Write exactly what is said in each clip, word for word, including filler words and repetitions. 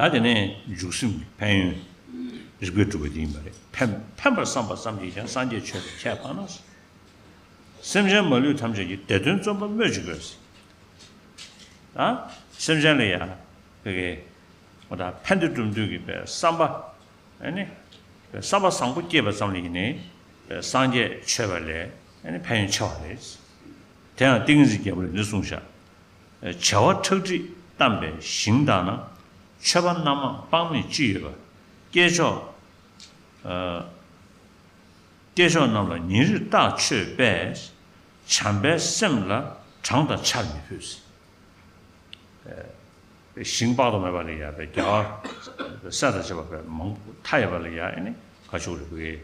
ད་དེ་ནས་འཇུག་སེམས་ཀྱི་ཕན་ཡོན་རིགས་པས་གྲུབ་པ་དེ་ཡིན་པ་རེད། ཕན་ཕན་པར་བསམ་པ་ཙམ་གྱིས་ཀྱང་སངས་རྒྱས་ཆོས་དང་ཁྱད་པར་ན། སེམས་ཅན་མ་ལུས་ཐམས་ཅད་ཀྱི་བདེ་དོན་བརྩོན་པ་སྨོས་ཅི་དགོས། ད་སེམས་ཅན་ལ་ཡང་ཕ་གི་འོ་ད་ཕན་བདེ་སྒྲུབ་འདོད་ཀྱི་བསམ་པ། ཨ་ནི་བསམ་པ་བཟང་པོ་སྐྱེས་པ་ཙམ་ལ་ཡིན་ནའི་སངས་རྒྱས་ཆོས་པ་ལས་ཨ་ནི་ཕན་ཡོན་ཆེ་བ་རེད། དེ་ཡང་ཏིང་འཛིན་རྒྱལ་པོ་ལ་འདི་གསུངས་ཤག་བྱ་བ་ཁྲག་ཁྲིག་བལྟམས་པའི་ཞིང་དག་ན། མཆོད་པ་རྣམ་མང་དཔག་མེད་ཅི་ཡོད་པ། སྐྱེས་མཆོག་སྐྱེས་མཆོག་རྣམས་ལ་ཉིན་རེར་བརྟག་མཆོད་པས། བྱམས་པའི་སེམས་ལ་གྲངས་དང་ཆར་མི་ཕོད། ཞིང་དཔག་ཏུ་མེད་པ་ལ་ཡ་བའི་རྒྱལ་བ་སྲས་དང་བཅས་པ་བའི་མང་པོ་མཐའ་ཡས་པ་ལ་ཡ་ཨ་ནི་ཁ་ཕྱོགས་རིག་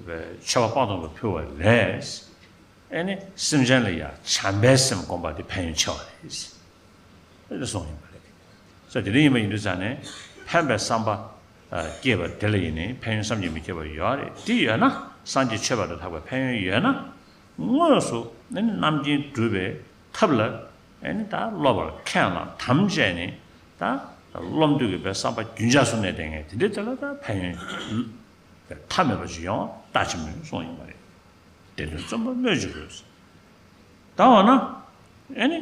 པའི་མཆོད་པ་དཔག་ཏུ་མེད་པ་ཕུལ་བ་ལས། ཨེ་ནི་སེམས་ཅན་ལ་ཡང་བྱམས་པའི་སེམས་སྒོམ་པ་དེ་ཕན་ཡོན་ཆེ་བ་རེད། ཨེ་ནི་གསུངས་ཡིན་པ་རེད། ས་དེ་འདྲ་ཡིན་པ་ཡིན་དུས་ཙང་ནས་ཕན་པའི་བསམ་པ་སྐྱེས་པ་དེ་ལ་ཡིན་ནའི་ཕན་ཡོན་བསམ་གྱིས་མི་ཁྱབ་པ་ཡོད་རེད། དེ་ཡོད་ན་སངས་རྒྱས་ཆོས་པ་དང་ཐག་པའི་ཕན་ཡོན་ཡོད་ན། དངོས་སུ་ཨེ་ནི་རྣམ་མཁྱེན་སྒྲུབ་པའི་ཐབས་ལ་ཨེ་ནི་ད་སློབ་པར་ཁས་བླངས་དམ་བཅས་ནས་ད་སློབ་འདོད་ཀྱི་བའི་བསམ་པ་རྒྱུན་འཇགས་སུ་གནས་བསྡད་མཁན་དེ་འདྲའི་དེ་ལ་ད་ཕན་ཡོན་མཐའ་མེད་པ་ཅིག་ཡོང་བ་ལྟ་ཅི་སྨོས་གསུངས་ཡིན་པ་རེད། དེ་དོན་བརྩོན་པ་སྨོས་ཅི་དགོས། ད་འོ་ན། ཨེ་ནི།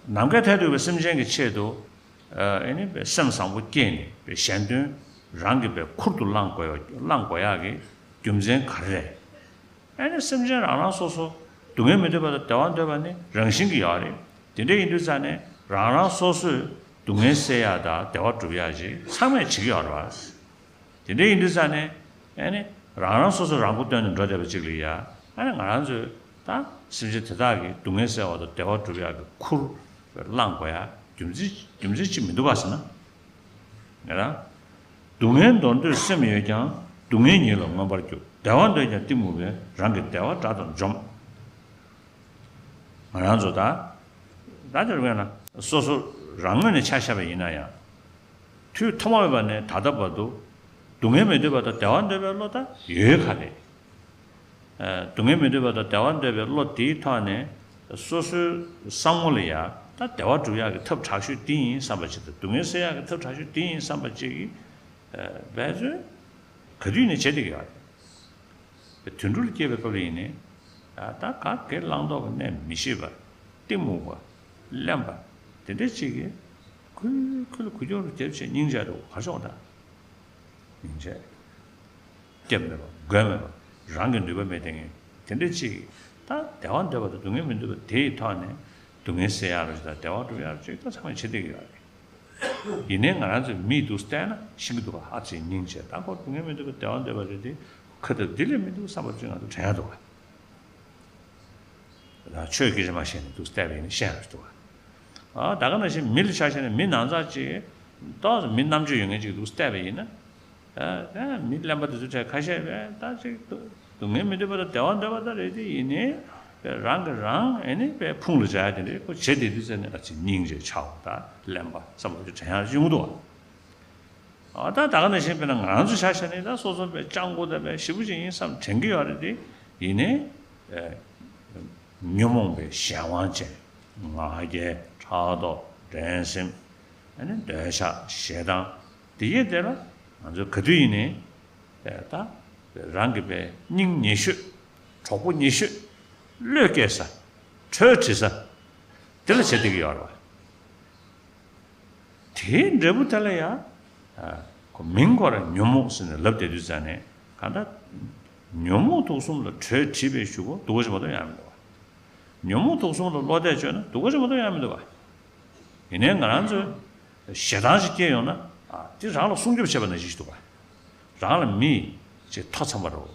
ནམ་མཁའི་མཐས་གཏུགས་པའི་སེམས་ཅན་གྱི་ཆེད་དུ། ཨེ་ནི་སེམས་བཟང་པོ་སྐྱེས་ནས་གཞན་དོན་རང་གི་བའི་ཁུར་དུ་བླངས་དགོས་བླངས་དགོས་ཡག་གི་རྒྱུ་མཚན་ག་རེ་རེད། ཨེ་ནི་སེམས་ཅན་རང་རང་སོ་སོ་སྡུག་བསྔལ་མི་འདོད་པ་དང་བདེ་བ་འདོད་པ་ནི་རང་བཞིན་གྱི་ཡོད་རེད། དེ་འདྲ་ཡིན་དུས་ཙང་ནས་རང་རང་སོ་སོས་སྡུག་བསྔལ་སེལ་ཡག་དང་བདེ་བ་སྒྲུབ་ཡག་ཅིག་ཚང་མས་བྱེད་ཀྱི་ཡོད་རེད་བ། དེ་འདྲ་ཡིན་དུས་ཙང་ནས་ཨེ་ནི་རང་རང་སོ་སོ་རང་མགོ་བཏོན་ནས་འགྲོ་བསྡད་པ་ཅིག་ལ་ཡ་ཨེ་ནི་ང་རང་ཚོས་ད་སེམས་ཅན་དེ་དག་གི་སྡུག་བསྔལ་སེལ་བ་དང་བདེ་བ་སྒྲུབ་ཡག་གི་ཁུར་བླངས་དགོས་ཡག་རྒྱུ་མཚན་རྒྱུ་མཚན་ཅིག་མི་འདུག་ག་ཟེར་ན། ང་རང་། སྡུག་བསྔལ་འདོར་འདོད་སེམས་ཡོད་ཀྱང་སྡུག་བསྔལ་ཉིད་ལ་མངོན་པར་རྒྱུག་བདེ་བ་འདོད་ཀྱང་གཏི་མུག་པས་རང་གི་བདེ་བ་དགྲ་དང་འཇོམས། ང་རང་ཚོ་ད། ད་དེར་བས་ན་སོ་སོ་རང་ངོས་ནས་ཆ་བཞག་པ་ཡིན་ན་ཡང་། དུས་ཐོག་མ་མེད་པ་ནས་ད་ལྟ་བར་དུ། སྡུག་བསྔལ་མི་འདོད་པ་དང་བདེ་བ་འདོད་པའི་བློ་ད་ཡོད་ག་རེད། སྡུག་བསྔལ་མི་འདོད་པ་དང་བདེ་བ་འདོད་པའི་བློ་དེའི་ཐོག་ནས་སོ་སོའི་བསམ་བློ་ལ་ཡང་ད་བདེ་བ་སྒྲུབ་ཡག་གི་ཐབས་དྲག་ཤོས་འདི་ཡིན་བསམ་པ་ཅིག་དང་སྡུག་བསྔལ་སེལ་ཡག་གི་ཐབས་དྲག་ཤོས་འདི་ཡིན་བསམ་པ་ཅིག་གིས་འབད་བརྩོན་ག་དུས་ནས་བྱེད་བསྡད་ཀྱི་ཡོད་རེད། དུད་འགྲོ་ལ་སྐྱེས་པའི་སྐབས་ལ་ཡིན་ནའི་ད་ག་གེ་བླང་དོར་གྱི་གནས་མི་ཤེས་པ། གཏི་མུག་པ། གླེན་པ། དེ་འདྲ་ཅིག་གིས་ཁུལ་ཁུལ་ཁུ་སྐྱོར་རྒྱབ་བྱས་སྙིང་རྗེ་རུ་ག་ཤོག་ད། སྙིང་རྗེ། སྐྱབས་མེད་པ་མགོན་མེད་པ་རང་གི་ནུས་པ་མེད་དེ་ངས་དེ་འདྲ་ཅིག་ད་བདེ་བ་འདོད་པ་དང་སྡུག་བསྔལ་མི་འདོད་པ་དེའི་ཐོག་ནས་སྡུག་བསྔལ་སེལ་ཡག་རུ་ཅིག་དང་བདེ་བ་སྒྲུབ་ཡག་རུ་ཅིག་ད་ཚང་མས་བྱེད་བསྡད་ཀྱི་ཡོད་རེད། ཡིན་ནའི་ང་རང་ཚོའི་མིག་འདུག་བལྟས་ན་ཤེས་ཀྱི་འདུག་ག་ཨ་ཙི་སྙིང་རྗེ་ད་ཁོ་སྡུག་བསྔལ་མི་འདོད་པ་བདེ་བ་འདོད་པ་རེད་དེ་ཁ་ཐབས་འདི་ལས་མི་འདུག་བསམ་པ་ཅིག་ང་ཚོ་དྲན་ཡག་འདུག་ག་ཆོས་སྐད་ཆ་མ་བཤད་ནས་འདུག་བལྟས་པ་ཡིན་ན་ཤེས་ཡག་རེད་འདུག་ག་ཨ་ད་ག་ནང་བཞིན་མི་ལ་ཆ་བཞག་ན་མི་ནང་ཚགས་ཅིག་ཏོག་ཙམ་མི་རྣམ་དཔྱོད་ཡོད་མཁན་ཅིག་འདུག་བལྟས་པ་ཡིན་ན། ཨ་ད་མི་གླེན་པ་དེ་ཚོ་གྲས་ཁ་ཤས་པས་ད་ཅིག་སྡུག་བསྔལ་མི་འདོད་པ་དང་བདེ་བ་འདོད་པ་ད་རེད་དེ་ཡིན་ནའི་རང་གི་རང་ཨེ་ནི་པས་ཕུང་ལ་བྱ་ཡ་དེ་འདྲས་ཁོ་བྱེད་བསྡད་དུས་ཙམ་ནས་ཨ་ཙི་སྙིང་རྗེ་ཆགས་པ་ད་གླེན་པ་བསམ་བློ་ཅིག་དྲན་ཡག་ཅིག་ཡོང་གི་འདུག་ག་ཨ་ད་ད་ག་ནང་བཞིན་དཔེར་ན་ང་རང་ཚོ་ཆ་བཞག་ནས་ད་སོ་སོ་པའི་སྤྱང་པོ་དང་པའི་ཞེ་པོ་ཅིག་ཡིན་བསམ་དྲན་གྱི་ཡོད་རེད་དེ་ཡིན་ནའི། ཉོན་མོངས་པའི་གཞན་དབང་ཅན། ང་རྒྱལ་ཕྲག་དོག་འགྲན་སེམས། ཨ་ནི་འདོད་ཆགས་ཞེ་སྡང་། འདི་ཡི་དེ་ལ་ང་ཚོས་ག་དུས་ཡིན་ནའི། ད་རང་གི་པའི་སྙིང་ཉེ་ཤོས། གྲོགས་པོ་ཉེ་ཤོས། བློས་སྐྱེལ་ས། གྲོས་དྲིས་ས། དེ་ལ་བྱེད་བསྡད་ཀྱི་ཡོད་རེད་བ། དེའི་འབྲས་བུ་དེ་ལ་ཡང་། ཁོ་མིང་ཁོ་རང་ཉོན་མོངས་ཟེར་ནས་ལབ་བསྡད་དུས་ཙང་ནས་གང་ལྟར། ཉོན་མོངས་དུག་གསུམ་ལ་གྲོས་དྲིས་པའི་གཞུག་གུ་སྡུག་པ་ཞིག་མ་གཏོགས་ཡང་མི་འདུག་བ། ཉོན་མོངས་དུག་གསུམ་ལ་བློ་གཏད་བཅོལ་ན་སྡུག་པ་ཞིག་མ་གཏོགས་ཡང་མི་འདུག་བ། ཡིན་ནའི་ང་རང་ཚོས་ཞེ་སྡང་ཞིག་སྐྱེས་ཡོང་ན་དེ་རང་ལ་སྲུང་སྐྱོབ་བྱེད་པ་ནང་བཞིན་ཞིག་འདུག་བ། རང་ལ་མི་ཅིག་མཐའ་མཚམས་པ་རུ་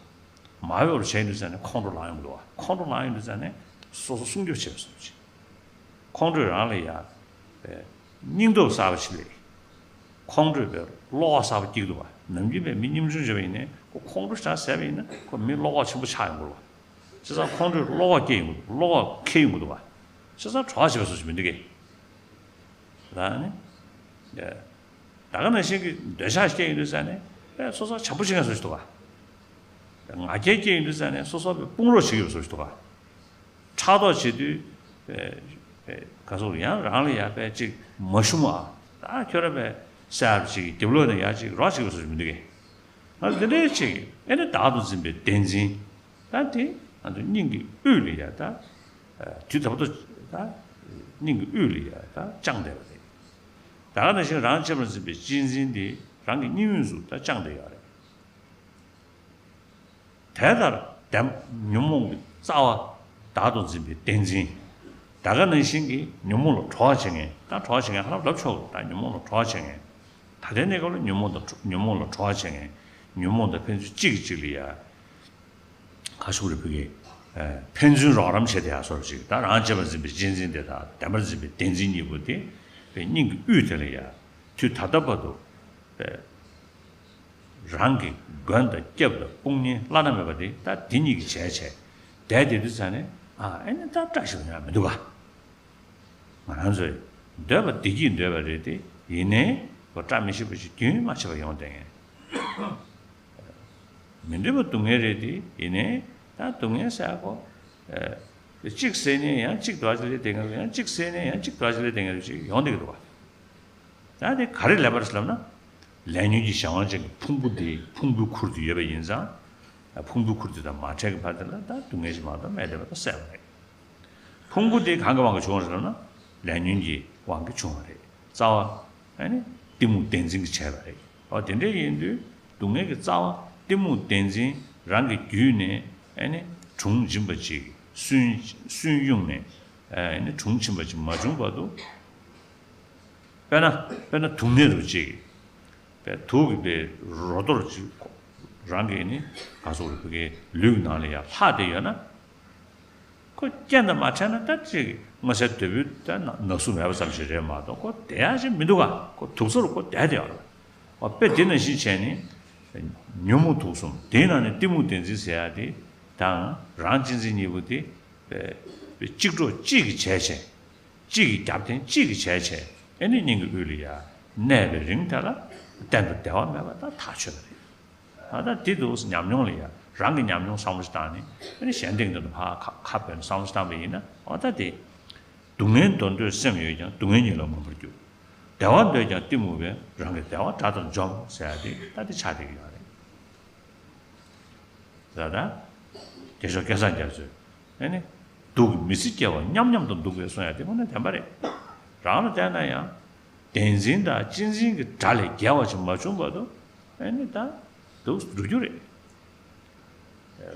མ་འོས་པར་བྱས་ཡོང་དུས་ཙང་ནས་ཁོང་ཁྲོ་ལངས་ཡོང་གི་འདུག་བ། ཁོང་ཁྲོ་ལངས་ཡོང་དུས་ཙང་ནས་སོ་སོ་སྲུང་སྐྱོབ་བྱེད་པ་བཟོ་འདྲ་ཅིག་ཁོང་ཁྲོས་རང་ལ་ཡ། སྙིང་སྟོབས་གསར་པ་ཞིག་སླེབས། ཁོང་ཁྲོས་པའི་བློ་ཁོག་གསར་པ་སྐྱེ་གི་འདུག་བ། ནམ་རྒྱུན་པའི་མི་ཉམ་ཆུང་བྱས་པ་ཡིན་ནའི་ཁོ་ཁོང་ཁྲོ་ཞེ་དྲག་ཟད་པ་ཡིན་ན་ཁོ་མི་བློ་ཁོག་ཆེན་པོ་ཆགས་ཡོང་གི་རེད་བ། བྱས་ཙང་ཁོང་ཁྲོས་བློ་ཁོག་སྐྱེ་ཡོང་གི་འདུག་བློ་ཁོག་འཁྱེར་ཡོང་གི་འདུག་བ། བྱས་ཙང་གྲོགས་བྱེད་པ་སོགས་ཞིག་མི་འདུག་གས། ད་ནི། ད་ག་ནང་བཞིན་གྱི་འདོད་ཆགས་སྐྱེ་ཡོང་དུས་ཙང་ནས་ཨེ་སོ་སོ་བྱམས་པོ་བྱེད་མཁན་བཟོ་ཞིག་འདུག་བ། ང་རྒྱལ་སྐྱེ་ཡོང་དུས་ཙང་ནས་སོ་སོ་བའི་དཔུང་རོགས་བྱེད་ཀྱི་བཟོ་ཞིག་འདུག་བ། ཕྲག་དོག་བྱེད་དུས་ཨེ་ཨེ་ག་ཚོད་ཡང་རང་ལ་ཡ་པའི་ཅིག་མ་ཞུམ་ཨ། ད་ཁྱོད་ར་པའི་ གསལ་བ་ཅིག་གི་རྒྱབ་ལོགས་ནས་ཡར་ཅིག་རོ་ཅིག་བཟོ་ཞིག་མི་འདུག་གས། ང་འདི་འདྲའི་ཅིག་ཨེ་ནི་བདག་ཏུ་འཛིན་པའི་བདེན་འཛིན། ད་དེ་ང་ཚོ་སྙིང་གི་དབུས་ལ་ཡ་ད་དུས་ད་བར་དུ་ད་སྙིང་གི་དབུས་ལ་ཡ་ད་བཅངས་བསྡད་པ་རེད། ད་ག་ནང་བཞིན་རང་གཅེས་པར་འཛིན་པའི་གཅེས་འཛིན་དེ་རང་གི་སྙིང་དབུས་སུ་ད་བཅངས་བསྡད་ཡོད་རེད། དེ་ལྟར་བདེན་ཉོན་མོངས་ཀྱི་རྩ་བ་བདག་ཏུ་འཛིན་པའི་བདེན་འཛིན། ད་ག་ནང་བཞིན་གྱི་ཉོན་མོངས་ལ་གྲོགས་བྱེད་མཁན། ད་གྲོགས་བྱེད་མཁན་ཧ་ལམ་ལབ་ཆོག་གི། ད་ཉོན་མོངས་ལ་གྲོགས་བྱེད་མཁན། ད་ལྟའི་གནས་སྐབས་ལ་ཉོན་མོངས་དང་ཉོན་མོངས་ལ་གྲོགས་བྱེད་མཁན། ཉོན་མོངས་དང་ཕན་ཚུན་གཅིག་གིས་གཅིག་ལ་ཡ། ག་ཞུ་རེད། བོད་ཀྱི་ཕན་ཚུན་རོགས་རམ་བྱེད་བསྡད་ཡ་བཟོ་འདྲ་ཅིག། ད་རང་གཅེས་པར་འཛིན་པའི་གཅེས་འཛིན་དེ་དང་བདེན་པར་འཛིན་པའི་བདེན་འཛིན་གཉིས་པོ་དེ་བའི་སྙིང་གི་དབུས་དེ་ལ་ཡ་དུས་ད་ལྟ་བར་དུ་རང་གི་མགོན་དང་སྐྱབས་དང་དཔུང་གཉེན་བླ་ན་མེད་པ་དེ་ད་དེ་གཉིས་ཀྱིས་བྱས་བྱས་བསྡད་བསྡད་དུས་ཙང་ནས། ཨ་ཨེ་ནི་ད་བཀྲ་ཤིས་པ་ཡང་མི་འདུག་ག། ང་རང་ཚོས་འདོད་པ་བདེ་སྐྱིད་འདོད་པ་རེད་དེ། ཡིན་ནའི་ཁོ་བཀྲ་མི་ཤིས་པ་ཞིག་རྒྱུན་མ་ཆད་པར་ཡོང་བསྡད་མཁན། མི་འདོད་པ་སྡུག་བསྔལ་རེད་དེ། ཡིན་ནའི་ད་སྡུག་བསྔལ་ཟེར་ཡ་ཁོ། ཨ་གཅིག་ཟེར་ནས་ཡང་གཅིག་འདྲ་ཅིག་ལས་བསྡད་མཁན་རེད། ཡང་གཅིག་ཟེར་ནས་ཡང་གཅིག་འདྲ་ཅིག་ལས་བསྡད་མཁན་རེད། ཅིག་ཡོང་བསྡད་ཀྱི་འདུག་ག། ད་དེ་ག་རེ་ལབ་པ་རེད་ལབ་ན། ལས་ཉོན་གྱི་གཞན་དབང་ཅན་གྱི་ཕུང་པོ་དེ་ཕུང་པོའི་ཁུར་དུ་ཡོད་པ་ཡིན་ཙང་། ཕུང་པོའི་ཁུར་དེ་དང་མ་བྲལ་གྱི་བར་དེ་ལ་ད་སྡུག་བསྔལ་ཞིག་མ་གཏོགས་མེད་བསྡད་པ་ད་གསལ་པོ་རེད། ཕུང་པོ་དེ་གང་གི་དབང་གིས་བྱུང་བ་རེད་ལབ་ན། ལས་ཉོན་གྱི་དབང་གིས་བྱུང་བ་རེད། རྩ་བ་ཨ་ནི་གཏི་མུག་བདེན་འཛིན་གྱིས་བྱས་པ་རེད། འོ་དེ་འདྲ་ཡིན་དུས་སྡུག་བསྔལ་གྱི་རྩ་བ་གཏི་མུག་བདེན་འཛིན་རང་གི་རྒྱུད་ནས་ཨ་ནི་དྲུངས་འབྱིན་པ་ཅིག། སུན་སུན་དབྱུང་ནས་ཨ་ནི་དྲུངས་ཕྱིན་པ་ཅིག་མ་བྱུང་བར་དུ། དཔེར་ན་དཔེར་ན་དུག་ནད་རུ་ཅིག། པའི་དུག་གི་པའི་རོ་གཏོར་ཅིག་རང་གིས་ནི་ག་སོགས་རུ་བུ་གའི་ལུས་ཀྱི་ནང་ལ་ཡང་ལྷག་བསྡད་ཡོད་ན། ཁོ་རྐྱེན་དང་མ་འཕྲད་ན་ད་ཅིག་མངོན་གསལ་དོད་པོའི་ད་ན་ན་ཟུག་མེད་པ་ཙམ་ཞིག་རེད་མ་གཏོགས། ཁོ་བསྡད་ཡ་ཞིག་མི་འདུག་ག། ཁོ་དུག་ས་རུ་ཁོ་བསྡད་དེ་ཡོད་རེད། འོ་དཔེ་དེ་ནང་བཞིན་བྱས་ནས་ཉོན་མོངས་དུག་གསུམ་དེའི་ནང་ནས་གཏི་མུག་བདེན་འཛིན་ཟེར་ཡ་དེ་དང་རང་གཅེས་འཛིན་གཉིས་པོ་དེ་པའི་གཅིག་གྲོགས་གཅིག་གིས་བྱས་བྱས། གཅིག་གིས་རྒྱབ་རྟེན་གཅིག་གིས་བྱས་བྱས། ཨེ་ནི་སྙིང་གི་དབུས་ལ་ཡ་གནས་པའི་རིང་དེ་ལ་གཏན་དུ་བདེ་བ་མེད་པ་ད་ཐག་ཆོད་པ་རེད། ད་ལྟ་དེ་འདུག་ཉམས་མྱོང་ལ་ཡ་རང་གི་ཉམས་མྱོང་བསམ་བློ་ཞིག་བཏང་ནས། ཨེ་ནི་གཞན་སྟེང་དུ་ཕར་ཁ་ཁ་བོད་ནས་བསམ་བློ་ཞིག་བཏང་པ་ཡིན་ན། འོ་ད་དེ། སྡུག་བསྔལ་འདོར་འདོད་སེམས་ཡོད་ཀྱང་སྡུག་བསྔལ་ཉིད་ལ་མངོན་པར་རྒྱུག། བདེ་བ་འདོད་ཀྱང་གཏི་མུག་པས་རང་གི་བདེ་བ་དགྲ་ལྟར་འཇོམས་ཟེར་ཡ་དེ་ད་དེ་ཆགས་བསྡད་ཀྱི་ཡོད་རེད། ད་ལྟ་རྒྱལ་མཆོག་སྐལ་བཟང་རྒྱ་མཚོས་ཨེ་ནི། དུག་གིས་མི་སྲིད་སྐྱེ་བ་མཉམ་མཉམ་དུ་འདུག་པས་གསུངས་ཡ་དེ་དངོས་གནས་བདེན་པ་རེད། རང་ལ་བལྟས་ན་ཡང་། བདེན་འཛིན་དང་གཅེས་འཛིན་གྱི་དགྲ་ལས་རྒྱལ་བ་ཞིག་མ་བྱུང་བར་དུ་ཨེ་ནི་ད་འདུག་འགྲོ་རྒྱུ་རེད།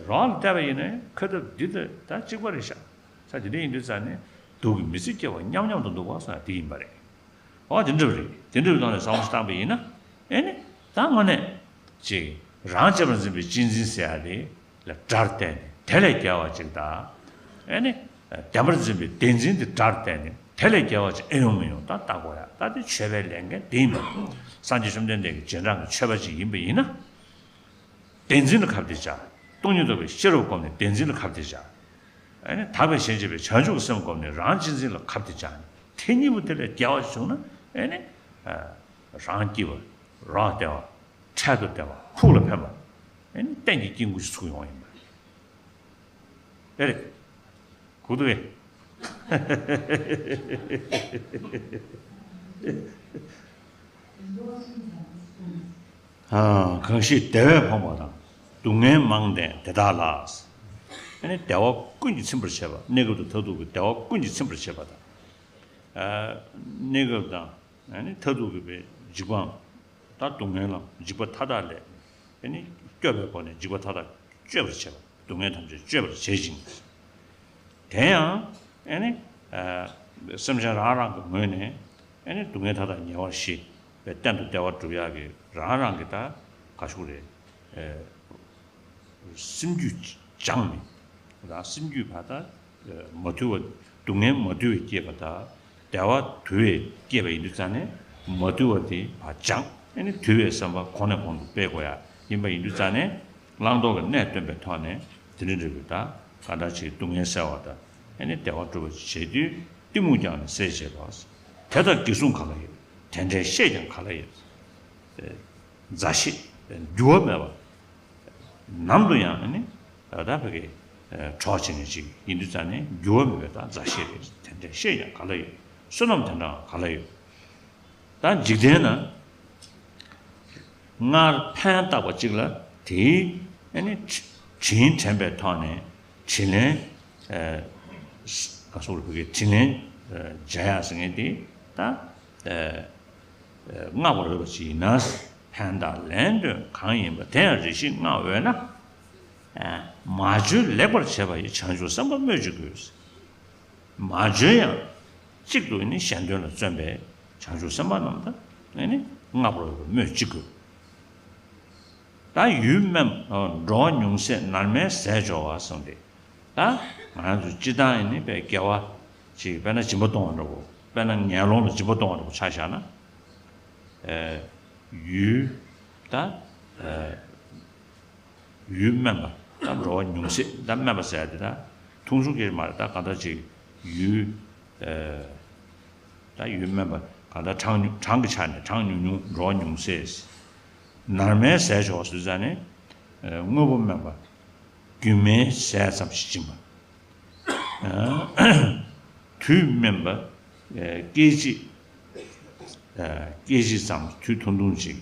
རང་ལ་བལྟས་པ་ཡིན་ན་ཁ་ཐུབ་འདི་ད་ད་གཅིག་པ་རེད་ཤག། ས་དེ་འདྲ་ཡིན་དུས་ཙང་ནས་དུག་གིས་མི་སྲིད་སྐྱེ་བ་མཉམ་མཉམ་དུ་འདུག་པ་གསུངས་ཡ་དེ་ཡིན་པ་རེད། འོ་དེ་འདྲ་བ་རེད། དེ་འདྲ་བའི་ཐོག་ནས་བསམ་བློ་བཏང་པ་ཡིན་ན། ཨེ་ནི་ད་དངོས་གནས་ཅིག་རང་གཅེས་པར་འཛིན་པའི་གཅེས་འཛིན་ཟེར་ཡ་དེ་ལ་དགྲར་བལྟས་ནས་དེ་ལས་རྒྱལ་བ་ཅིག་དང་། ཨེ་ནི་བདེན་པར་འཛིན་པའི་བདེན་འཛིན་དེ་དགྲར་བལྟས་ནས་དེ་ལས་རྒྱལ་བ་ཅིག་ཨེ་ཡོང་མི་ཡོང་ད་ལྟ་དགོས་ཡ། ད་དེ་ཆོས་པའི་ལས་འགན་དེ་ཡིན་པ། སངས་རྒྱས་བཅོམ་ལྡན་འདས་ཀྱི་རྗེས་འབྲང་གི་ཆོས་པ་ཅིག་ཡིན་པ་ཡིན་ན། བདེན་འཛིན་ལ་ཁ་གཏད་བཅག། སྟོང་ཉིད་རྟོགས་པའི་ཤེས་རབ་བསྒོམས་ནས་བདེན་འཛིན་ལ་ཁ་གཏད་བཅག། ཨེ་ནི་དག་པའི་ཞེན་བྱེད་པའི་བྱང་ཆུབ་ཀྱི་སེམས་བསྒོམས་ནས་རང་གཅེས་འཛིན་ལ་ཁ་གཏད་བཅག་ནས། དེ་གཉིས་པོ་དེ་ལས་རྒྱལ་བ་བྱུང་ན། ཨེ་ནི་རང་སྐྱིད་པ། རང་བདེ་བ། འཕྲལ་དུ་བདེ་བ། ཕུགས་ལ་ཕན་པ། ཨེ་ནི་གཏན་གྱི་སྐྱེ་དངོས་ཤིག་ཚུགས་ཡོང་བ་ཡིན་པ། ཨེ་རེད། གོ་འདུག་གས། ཨ། གང་ཞིག་བདེ་བས་ཕོངས་པ་དང་། སྡུག་བསྔལ་མང་ལྡན་དེ་དག་ལ། ཨ་ནི་བདེ་བ་ཀུན་གྱིས་ཚིམ་པར་བྱེད་པ། གནས་སྐབས་དང་མཐར་ཐུག་གི་བདེ་བ་ཀུན་གྱིས་ཚིམ་པར་བྱེད་པ་དང་། ཨ། གནས་སྐབས་དང་། ཨ་ནི་མཐར་ཐུག་གི་བའི་འཇིགས་པའམ། ད་སྡུག་བསྔལ་ལམ་འཇིགས་པ་མཐའ་དག་ལས། ཨ་ནི་སྐྱོབ་པའི་སྒོ་ནས་འཇིགས་པ་མཐའ་དག་གཅོད་པར་བྱེད་པ། སྡུག་བསྔལ་ཐམས་ཅད་གཅོད་པར་བྱེད་ཅིང་། དེ་ཡང་ཨེ་ནི། ཨ། སེམས་ཅན་རང་རང་གི་ངོས་ནས་ཨེ་ནི་སྡུག་བསྔལ་མཐའ་དག་ཉེ་བར་ཞི་བའི་གཏན་དུ་བདེ་བ་སྒྲུབ་ཡག་གི་རང་རང་གི་ད་ག་ཞུ་རེད། ཨ། སེམས་རྒྱུད་སྦྱངས་ནས། རང་སེམས་རྒྱུད་ཕར་ད་མ་དུལ་བ། སྡུག་བསྔལ་མ་དུལ་བའི་སྐྱེས་པ་དང་། བདེ་བ་དུལ་བའི་སྐྱེས་པ་ཡིན་དུས་ཙང་ནས་མ་དུལ་བ་དེ་ཕར་སྦྱངས། ཨེ་ནི་དུལ་བའི་བསམ་པ་གོང་ནས་གོང་དུ་སྤེལ་དགོས་ཡ་ཡིན་པ་ཡིན་དུས་ཙང་ནས། བླང་དོར་གྱི་གནས་སྟོན་པའི་ཐོག་ནས་དེ་འདྲ་འདྲ་བའི་ད་ག་འདྲ་ཅིག་སྡུག་བསྔལ་སེལ་བ་དང་། ཨེ་ནི་བདེ་བ་སྒྲུབ་པ་བྱེད་དུས་གཏི་མུག་ཀྱང་ནི་སེལ་བྱེད་པ། དེ་ལྟར་དགེ་གསུམ་ག་ལ་ཡོད། དེ་འདྲའི་བཤེས་ཀྱང་ག་ལ་ཡོད། མཛའ་བཤེས་འགྱུར་བ་མེད་པ། ནམ་དུ་ཡང་ནི་ད་ལྟ་བོད་ཀྱི་གྲོགས་བྱེད་མཁན་ཅིག་ཡིན་དུས་ཙང་ནས་འགྱུར་བ་མེད་པའི་ད་མཛའ་བཤེས་རེད། དེ་འདྲའི་བཤེས་ཀྱང་ག་ལ་ཡོད། བསོད་ནམས་དེ་འདྲའང་ག་ལ་ཡོད། ད་འཇིག་རྟེན་ན་ སྔར་ཕན་བཏགས་པ་གཅིག་ལ་དེའི་ཨ་ནི་དྲིན་དྲན་པའི་ཐོག་ནས་དྲིན་ལན། ག་སོགས་ལ་བོད་སྐད་དྲིན་ལན་འཇལ་ཡག་ཟེར་མཁན་དེ་ད་བསྔགས་པར་འོས་པ་ཅིག་ཡིན་ན། ཕན་བཏགས་ལན་ལྡོན་གང་ཡིན་པ་དེ་ཡང་རེ་ཞིག་བསྔགས་འོས་ན། མ་བྱོན་ལེགས་པར་བྱས་པ་ཡི་བྱང་ཆུབ་སེམས་དཔའ་སྨོས་ཅི་དགོས། མ་བྱོན་ཡང་གཅིག་ཏུ་ནི་གཞན་དོན་ལ་བརྩོན་པའི་བྱང་ཆུབ་སེམས་དཔའ་རྣམས་དང་ནི་བསྔགས་པར་འོས་པ་སྨོས་ཅི་དགོས། ད་ཡུལ་དམན་པ་འགྲོ་བ་ཉུང་ཟད་ནར་མའི་ཟས་སྦྱོར་བ་གསུངས་ཏེ། ད་ང་རང་ཚོ་སྤྱིར་བཏང་ཡིན་ནི་དཔེ་དགེ་བ་ཅིག་དཔེར་ན་སྦྱིན་པ་གཏོང་བ་འདྲ་བོ། དཔེར་ན་ངན་སློང་ལ་སྦྱིན་པ་གཏོང་བ་འདྲ་བོ་ཆ་བཞག་ན། ཡུལ་ད་ཡུལ་དམན་པ། ད་འགྲོ་བ་ཉུང་ཟད། ད་དམན་པ་ཟེར་ཡ་དེ་ད་མཐོང་ཆུང་སྐྱེ་མ་རེད། ད་གང་ལྟར་ཅིག་ཡུལ་ད་ཡུལ་དམན་པ་གང་ལྟར་གྲངས་ཉུང་། གྲངས་ཀྱི་ཆ་ནས་གྲངས་ཉུང་ཉུང་། འགྲོ་བ་ཉུང་ཟད། ནར་མའི་ཟས་སྦྱོར་བ་ཟེར་ཙང་ནས་དངོས་པོ་དམན་པ། རྒྱུ་མའི་ཟས་ཙམ་ཞིག་སྦྱིན་པ། དུས་དམན་པ། སྐད་ཅིག་སྐད་ཅིག་ཙམ། དུས་ཐུང་ཐུང་ཅིག་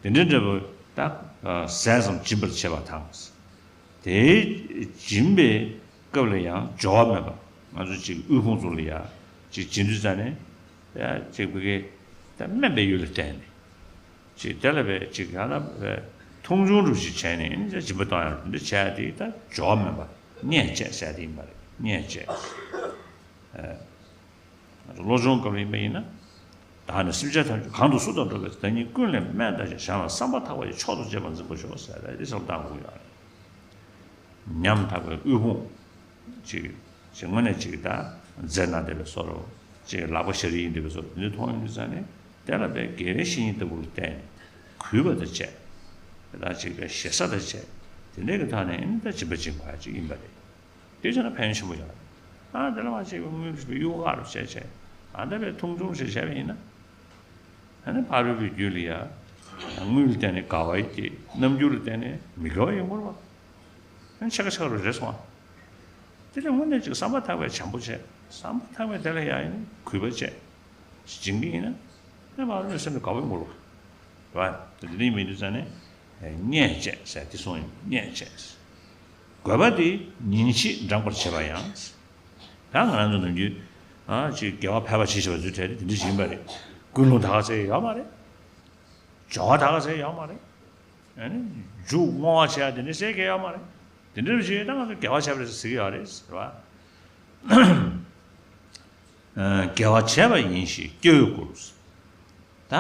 དེ་འདྲ་འདྲ་བོ་ད་ཟས་ཙམ་སྦྱིན་པར་བྱེད་པ་དང་། དེའི་སྦྱིན་པའི་སྐབས་ལ་ཡང་འབྱོར་བ་མེད་པ། ང་ཚོ་ཅིག་དབུལ་ཕོངས་ཚོ་ལ་ཡ་ཅིག་སྦྱིན་དུས་ཙ་ནས་ཡ་ཅིག་བི་གེ་ད་དམན་པའི་ཡུལ་ལ་བརྟེན་ནས་ཅིག་དེ་ལ་བས་ཅིག་ཡང་ན་བས་མཐོང་ཆུང་རུ་ཞིག་བྱས་ནས་ཡིན་ན་སྦྱིན་པ་གཏོང་ཡང་འདི་བྱས་དེ་ད་འབྱོར་བ་མེད་པ། བརྙས་བཅས་ཟེར་དེ་ཡིན་པ་རེད། བརྙས་བཅས། ང་ཚོ་བློ་སྦྱོང་སྐབས་ལ་ཡིན་པ་ཡིན་ན། བདག་ནི་སེམས་ཅན་ཐམས་ཅད་གང་དུ་སུ་དང་འགྲོགས་པའི་བདག་ཉིད་ཀུན་ལས་དམན་བལྟ་ཞིང་། གཞན་ལ་བསམ་པ་ཐག་པ་ཡིས་མཆོག་ཏུ་གཅེས་པར་འཛིན་པར་ཤོག་ཟེར་ཏེ་འདི་ཙམ་བཏང་དགོས་ཡོད་རེད། ཉམ་ཐག་པའི་དབུལ་ཕོངས་ཅིག་ཅིག་དངོས་གནས་ཅིག་ད་མཛེ་ན་བསྡད་པའི་བཟོ་འདྲ། ཅིག་ལག་པ་ཞ་རི་ཡིན་བསྡད་པའི་བཟོ་འདྲ། འདི་མཐོང་ཡོང་དུས་ཙ་ནས་དེ་ལ་བས་དགེ་བའི་བཤེས་གཉེན་ལྟ་བུར་བལྟས་ནས་གུས་པ་དང་བཅས། དེ་དག་ཅིག་པའི་ཞེ་ས་དང་བཅས། དེ་འདྲའི་གི་ཐོག་ནས་ད་སྦྱིན་པ་སྦྱིན་དགོས་ཡ་ཅིག་ཡིན་པ་རེད། དེ་བྱས་ན་ཕན་ཡོན་ཆེན་པོ་ཡོད་རེད། ཨ་དེ་ལ་མ་བྱས་པའི་དངུལ་གཡུག་ཁ་རུ་བྱས་བྱས། ཨ་ད་བས་མཐོང་ཆུང་ཞིག་བྱས་པ་ཡིན་ན། ཨ་ནི་ཕ་རོལ་པོའི་རྒྱུད་ལ་ཡ། དངུལ་ལ་བརྟེན་ནས་དགའ་བ་ཡི་སྐྱེ། རྣམ་འགྱུར་ལ་བརྟེན་ནས་མི་དགའ་བ་ཡོང་གི་རེད་པ། ཨ་ནི་ཕྱེད་ཀ་ཕྱེད་ཀ་རུ་རེད་སོང་ཨ། དེ་ལས་དངོས་གནས་ཅིག་བསམ་པ་ཐག་པས་བྱམས་པོ་བྱས། བསམ་པ་ཐག་པས་དེ་ལ་ཡ་ཡིན་གུས་པ་བྱས། སྦྱིན་གྱི་ཡིན་ན། ཨ་ནི་ཕ་རོལ་པོའི་སེམས་ལ་དགའ་བ་ཡོང་གི་རེད་པ། རེད་པ། དེ་འདྲ་ཡིན་མིན་དུས་ཙ་ནས། བརྙས་བཅས་ཟེར་དེ་གསུངས་ཡོད། བརྙས་བཅས། དགོས་པ་དེ་ཉིན་ཕྱེད་འགྲངས་པར་བྱེད་པ་ཡང་། ད་ང་རང་ཚོ་ནམ་རྒྱུན་ཨ་ཅིག་དགེ་བ་ཕལ་པ་ཅིག་བྱེད་པ་ཚོའི་གྲས་དེ་དེ་འདྲ་ཞིག་ཡིན་པ་རེད། ཀུན་སློང་ད་ག་ཚད་ཡོད་མ་རེད། སྦྱོར་བ་ད་ག་ཚད་ཡོད་མ་རེད། ཨ་ནི་མཇུག་བསྔོ་བ་བྱེད་ཡ་དེ་འདྲ་ཟེར་གྱི་ཡོད་མ་རེད། དེ་འདྲ་བྱས་ད་ང་ཚོ་དགེ་བ་བྱས་པ་རེད་ཟེར་གྱི་ཡོད་རེད་ཟེར་བ། དགེ་བ་བྱས་པ་ཡིན་ཞེས་སྐྱེ་བོས་བཀུར། ད་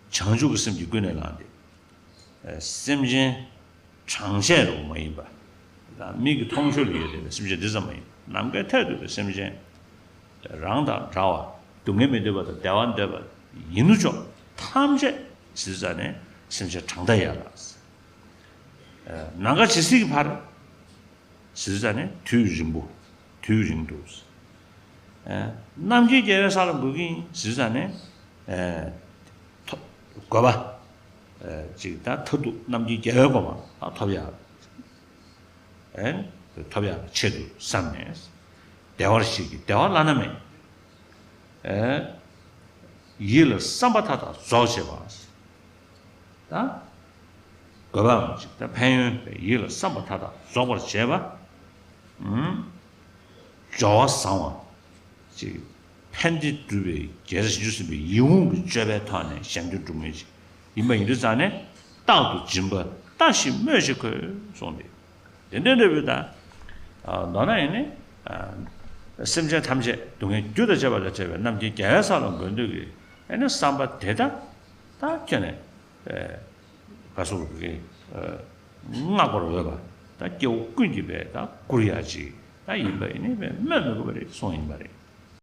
བྱང་ཆུབ་ཀྱི་སེམས་ཀྱིས་ཀུན་ནས་བསླངས་ཏེ། སེམས་ཅན་གྲངས་ཆད་རུ་མ་ཡིན་པ། ད་མིག་གི་མཐོང་ཆོས་ལ་ཡོད་བསྡད་པའི་སེམས་ཅན་འདི་ཙམ་མ་ཡིན། ནམ་མཁའི་མཐས་གཏུགས་པའི་སེམས་ཅན། རང་དང་འདྲ་བ། སྡུག་བསྔལ་མི་འདོད་པ་དང་བདེ་བ་འདོད་པ་ཡིན་ནོ་ཅོག་ཐམས་ཅད་ཟེར་ཙ་ནས་སེམས་ཅན་གྲངས་མཐའ་ཡས་ལ། ནམ་མཁའ་ཇི་སྲིད་ཀྱི་བར། ཟེར་ཙ་ནས་དུས་རིང་པོ། དུས་རིང་དུ། ཨ་རྣམ་མཁྱེན་རྒྱལ་བའི་ས་ལ་འགོད་ཀྱི་ཡིན་ཟེར་ཙ་ནས། ཨ་ཐོབ་དགོས་པ། ཨ་ཅིག་ད་མཐར་ཐུག་རྣམ་མཁྱེན་རྒྱལ་བའི་གོ་འཕང་ཐོབ་ཡག་ཨ་ཐོབ་ཡག་ཆེད་དུ་བསམས་ནས། བདེ་བར་གཤེགས་ཀྱི་བདེ་བ་བླ་ན་མེད། ཨ་ཡིད་ལ་བསམ་པ་མཐའ་དག་རྫོགས་བྱེད་པ། ད་དགོས་པའམ་ཅིག་ད་ཕན་ཡོན་པའི་ཡིད་ལ་བསམ་པ་མཐའ་དག་རྫོགས་པར་བྱེད་པ། ཨུམ། སྦྱོར་བ་བཟང་བ། ཅིག་ཕན་བདེ་སྒྲུབ་པའི་རྒྱལ་སྲས་བྱང་ཆུབ་སེམས་དཔའི་ཡིད་འོང་གི་སྤྱོད་པའི་ཐོག་ནས་གཞན་དོན་སྒྲུབ་མཁན་ཅིག་ཡིན་པ་ཡིན་དུས་ཙང་ནས་རྟག་ཏུ་སྦྱིན་པ་ལྟ་ཞིག་སྨོས་ཅི་དགོས་གསུངས་ཏེ། དེ་འདྲའི་འབྲས་བུ་དང་། མདོར་ན་ཡིན་ནི། སེམས་ཅན་ཐམས་ཅད་སྡུག་བསྔལ་རྒྱུ་དང་བཅས་པ་ལས་བྲལ་བའི་རྣམ་མཁྱེན་རྒྱལ་བའི་ས་ལ་འགོད་འདོད་ཀྱི་ཨ་ནི་བསམ་པ་དེ་དག་ད་ཁྱོན་ནས་ག་སོགས་ཀྱི་བསྔགས་པར་འོས་པ་ད་སྐྱེ་བོ་ཀུན་གྱིས་པས་ད་བཀུར་ཡག་ཅིག་ད་ཡིན་པ་ཡིན་ནི་པས་སྨོས་མི་དགོས་པ་རེད་གསུངས་ཡིན་པ་རེད།